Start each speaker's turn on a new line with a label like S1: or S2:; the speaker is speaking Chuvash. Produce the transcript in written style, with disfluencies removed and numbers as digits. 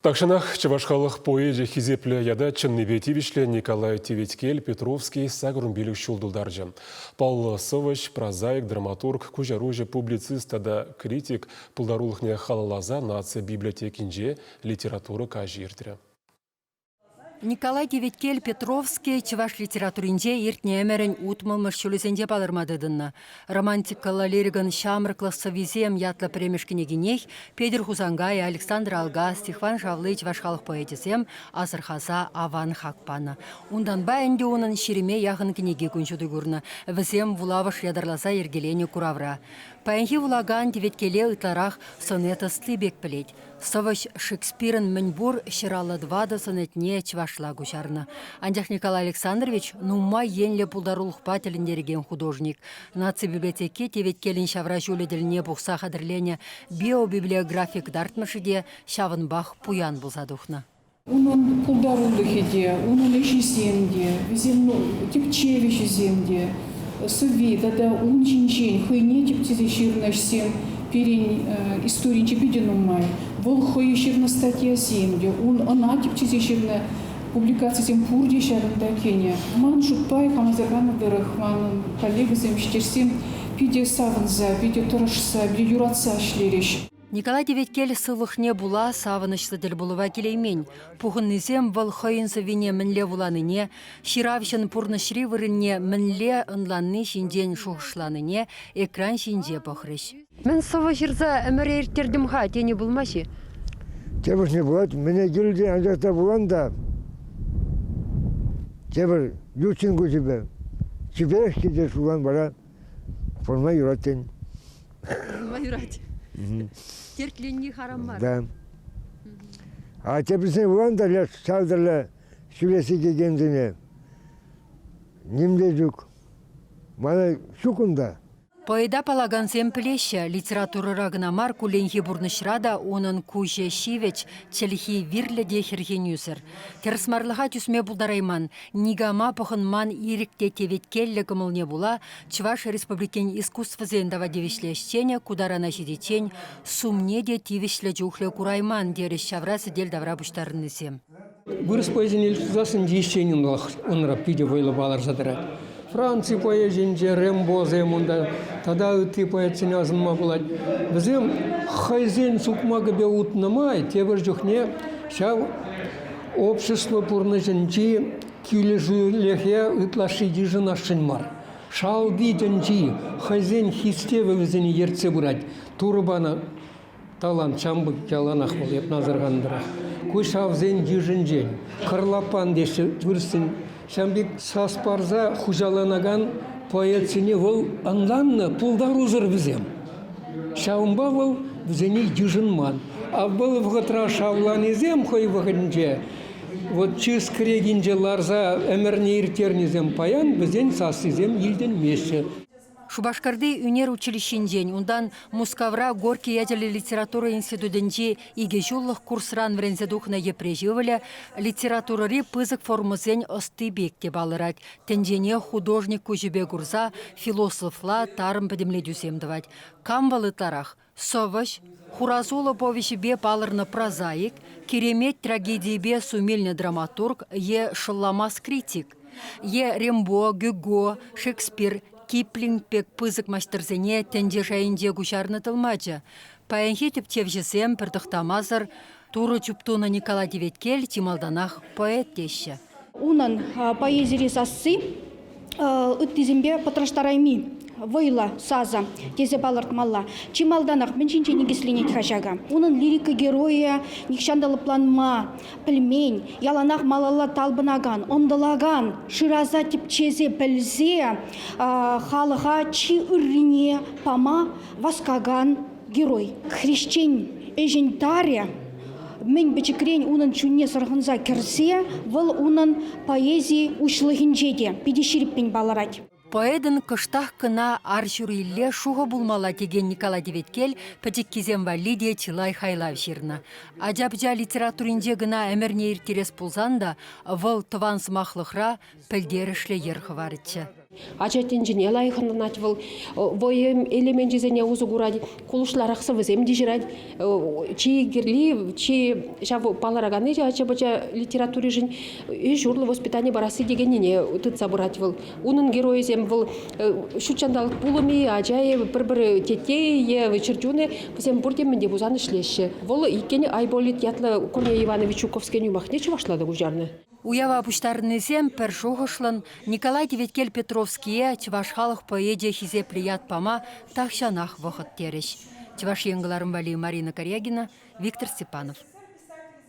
S1: Тахҫанах чӑваш халӑх поэчӗ хисеплӗ ята чӑннипе тивӗҫлӗ Николай Теветкел Петровский 85 ҫул тултарчӗ. Паллӑ сӑвӑҫ, прозаик, драматург, куҫаруҫӑ, публицист тата критик пултарулӑхне халалласа наци библиотекинче литература каҫӗ иртрӗ.
S2: Николай Теветкел Петровский чӑваш литературинче иртнӗ ӗмӗрӗн 60-мӗш ҫулӗсенче палӑрма тытӑннӑ. Романтикӑллӑ лирикӑн ҫамрӑклӑх сӑввисем ятлӑ пӗрремӗш кӗнекинех Петӗр Хусанкай, Александр Алгас, Стихван Шавли чӑваш халӑх поэчӗсем асӑрхаса аван хак панӑ. Унтанпа ӗнтӗ унӑн ҫирӗме яхӑн кӗнеки кун ҫути курнӑ. Вӗсем вулавӑш ятарласа йӗркеленӗ куравра. Паянхи вулакан теветкеле ытларах сонет ӑсли пек пӗлет. Сӑвӑҫ Шекспирӑн мӗнпур 154 сонетне чӑвашла куҫарнӑ. Анчах Николай Александрович нумай енлӗ пултарулӑхпа тӗлӗнтерекен художник. Наци библиотеки Теветкелӗн ҫавра ҫулӗ тӗлне пухса хатӗрленӗ биобиблиографи кӑтартмӑшӗ те ҫавӑнпах пуян пулса тухнӑ.
S3: Унӑн пултарулӑхӗ те, унӑн ӗҫӗсем те, вӗсем тӗпчев ӗҫӗсем те, сӑвви тата ун ҫинчен хӑйне тӗпчесе ҫырнӑ ӗҫсем пирӗн историнче питӗ нумай. Вӑл хӑй ҫырнӑ статьясем те, ун ӑна тӗпчесе ҫырнӑ публикацисем пурте ҫакӑнта кӗнӗ. Ман шутпа, хам асӑрханӑ тӑрӑх, манӑн коллегӑсем, ӗҫтешсем питӗ савӑнса, питӗ тӑрӑшса, питӗ юратса ӗҫлерӗҫ.
S2: Николай Теветкел сывлӑхне пула савӑнӑҫлӑ тӗлпулӑва килеймен. Пухӑннисем вӑл хӑйӗн сӑввине мӗнле вуланине, ҫыравҫӑн пурнӑҫри вырӑнне мӗнле ӑнланни ҫинчен шухӑшланине экран ҫинче пӑхрӗҫ. Мӗн сӑвӑ ҫырса ӗмӗре ирттертӗм-ха тени пулмасть-и?
S4: Тепӗрне пулать, мӗне килчӗ, анчах та пулан та тепӗр ют ҫын куҫӗпе чиперех килчӗ шулан вара пурӑнма юрать тен.
S2: Пурӑнма юрать. Тертленни харам мар.
S4: Да. А теприсен вулан та леш ҫав тӗрлӗ ҫӳлесе текенсене ним те ҫук. Мана ҫук унта.
S2: Поэта палакансем пӗлеҫҫӗ, литературӑра кӑна мар, кулленхи пурнӑҫра та унӑн куҫӗ ҫивӗч, чӗлхи вирлӗ те хӗрхенӳсӗр. Тӗрӗсмарлӑха тӳсме пултарайман, никама пӑхӑнман ирӗк те теветкеллӗ кӑмӑлне пула Чӑваш Республикин искусствӑсен тава тивӗҫлӗ ӗҫченӗ ку тарана ҫитиччен сумне те тивӗҫлӗ чухлӗ курайман терӗҫ ҫавра сӗтел тавра пуҫтарӑннисем.
S5: Вырӑс поэзине илсен ӗҫчен унра питӗ вӑйлӑ палӑрса тӑрать. Франци поэзийӗнче Рембосем унта тата ытти поэтсене асӑнма пулать. Вӗсем хӑйсен сукмакӗпе утнӑ май тепӗр чухне ҫав общество пурнӑҫӗнчи килӗшӳлӗхе ытлашши йышӑнасшӑн мар. Шалти тӗнчи хӑйсен хистевӗ вӗсене ертсе пырать. Турӑ панӑ талант ҫампӑк яланах вӑл эп асӑрхантӑрах. Ку ҫавсен йышӗнчен. Кӑрлапан теҫҫӗ вырӑссен. Ҫавӑн пек сас парса хуҫаланакан поэтсене вӑл ӑнланнӑ, пултарусӑр вӗсем. Ҫавӑнпа вӑл вӗсене йышӑнман. А вӑл вӑхӑтра шавланисем хӑй вӑхӑтӗнче Вот чыс кӗрекинче ларса ӗмӗрне ирттернисем паян вӗсен сассисем илтӗнмеҫҫӗ.
S2: Шупашкарти ӳнер училищинчен, унтан Мускавра Горький ячӗллӗ литература институтӗнчи икӗ ҫуллӑх курсран вӗренсе тухнӑ Йӗпреҫ ывӑлӗ литературӑри пысӑк формӑсен ӑсти пек те палӑрать, тӗнчене художник куҫӗпе курса философла тарӑн пӗтӗмлетӳсем тӑвать. Кам вӑл ытларах? Сӑвӑҫ, Хурасулӑ повеҫӗпе палӑрнӑ прозаик, Киремет трагедийӗпе сумилнӗ драматург е шӑлламас критик, е Рембо, Гюго, Шекспир, Киплинг пек пысӑк маҫтӑрсене тӗнче шайӗнче куҫарнӑ тӑлмачӑ. Паянхи тӗпчевҫӗсем пӗр тӑхтамасӑр Турӑ чуптунӑ Николай Теветкел чи малтанах поэт теҫҫӗ.
S6: Унӑн поэзири сасси ыттисемпе пӑтраштарайми вӑйлӑ сасӑ тесе палӑртмалла. Чи малтанах мӗн ҫинчен никӗсленет-ха ҫакӑ? Унӑн лирика геройӗ нихҫан та лӑпланма пӗлмен, яланах малалла талпӑнакан, ӑнтӑлакан, шыраса тӗпчесе пӗлсе халӑха чи ыррине пама васкакан герой. Хресчен ӗҫӗн тарӗ мӗн пӗчӗкрен унӑн чунне сӑрхӑнса кӗрсе вӑл унӑн поэзи уҫлӑхӗнче те питӗ ҫирӗппӗн палӑрать.
S2: Поэтӑн кӑштах кӑна арҫурилле шухӑ пулмалла текен Николай Теветкел пӗчӗккисем валли те чылай хайлав ҫырнӑ. Ача-пӑча литературинче кӑна ӗмӗрне ирттерес пулсан та вӑл тӑван сӑмахлӑхра пӗлтерӗшлӗ йӗр хӑварӗччӗ.
S7: Ача тӗнчине лайӑх ӑнланать вӑл, вӑйӑ элеменчӗсене усӑ курать, кулӑшларах сӑвӑсем те ҫырать. Чи кирли, чи ҫав палӑраканни ача-пӑча литературишӗн ӗҫ урлӑ воспитани парасси текеннине тытса пырать вӑл. Унӑн геройӗсем вӑл ҫут ҫанталӑк пулӑмӗ, ача-и, пӗр-пӗр тетте-и е чӗрчунӗ, вӗсем пурте мӗн те пулсан ӗҫлеҫҫӗ. Вӑл иккен Айболит ятлӑ Корней Иванович Чуковскин юмахне чӑвашла та куҫарнӑ.
S2: Уява пуҫтарӑннисем пӗр шухӑшлӑн Николай Теветкел Петровские чӑваш халӑх поэчӗ хисеплӗ ят пама тахҫанах вӑхӑт терӗҫ. Чӑваш Ен кӑларӑм валли Марина Карягина, Виктор Степанов.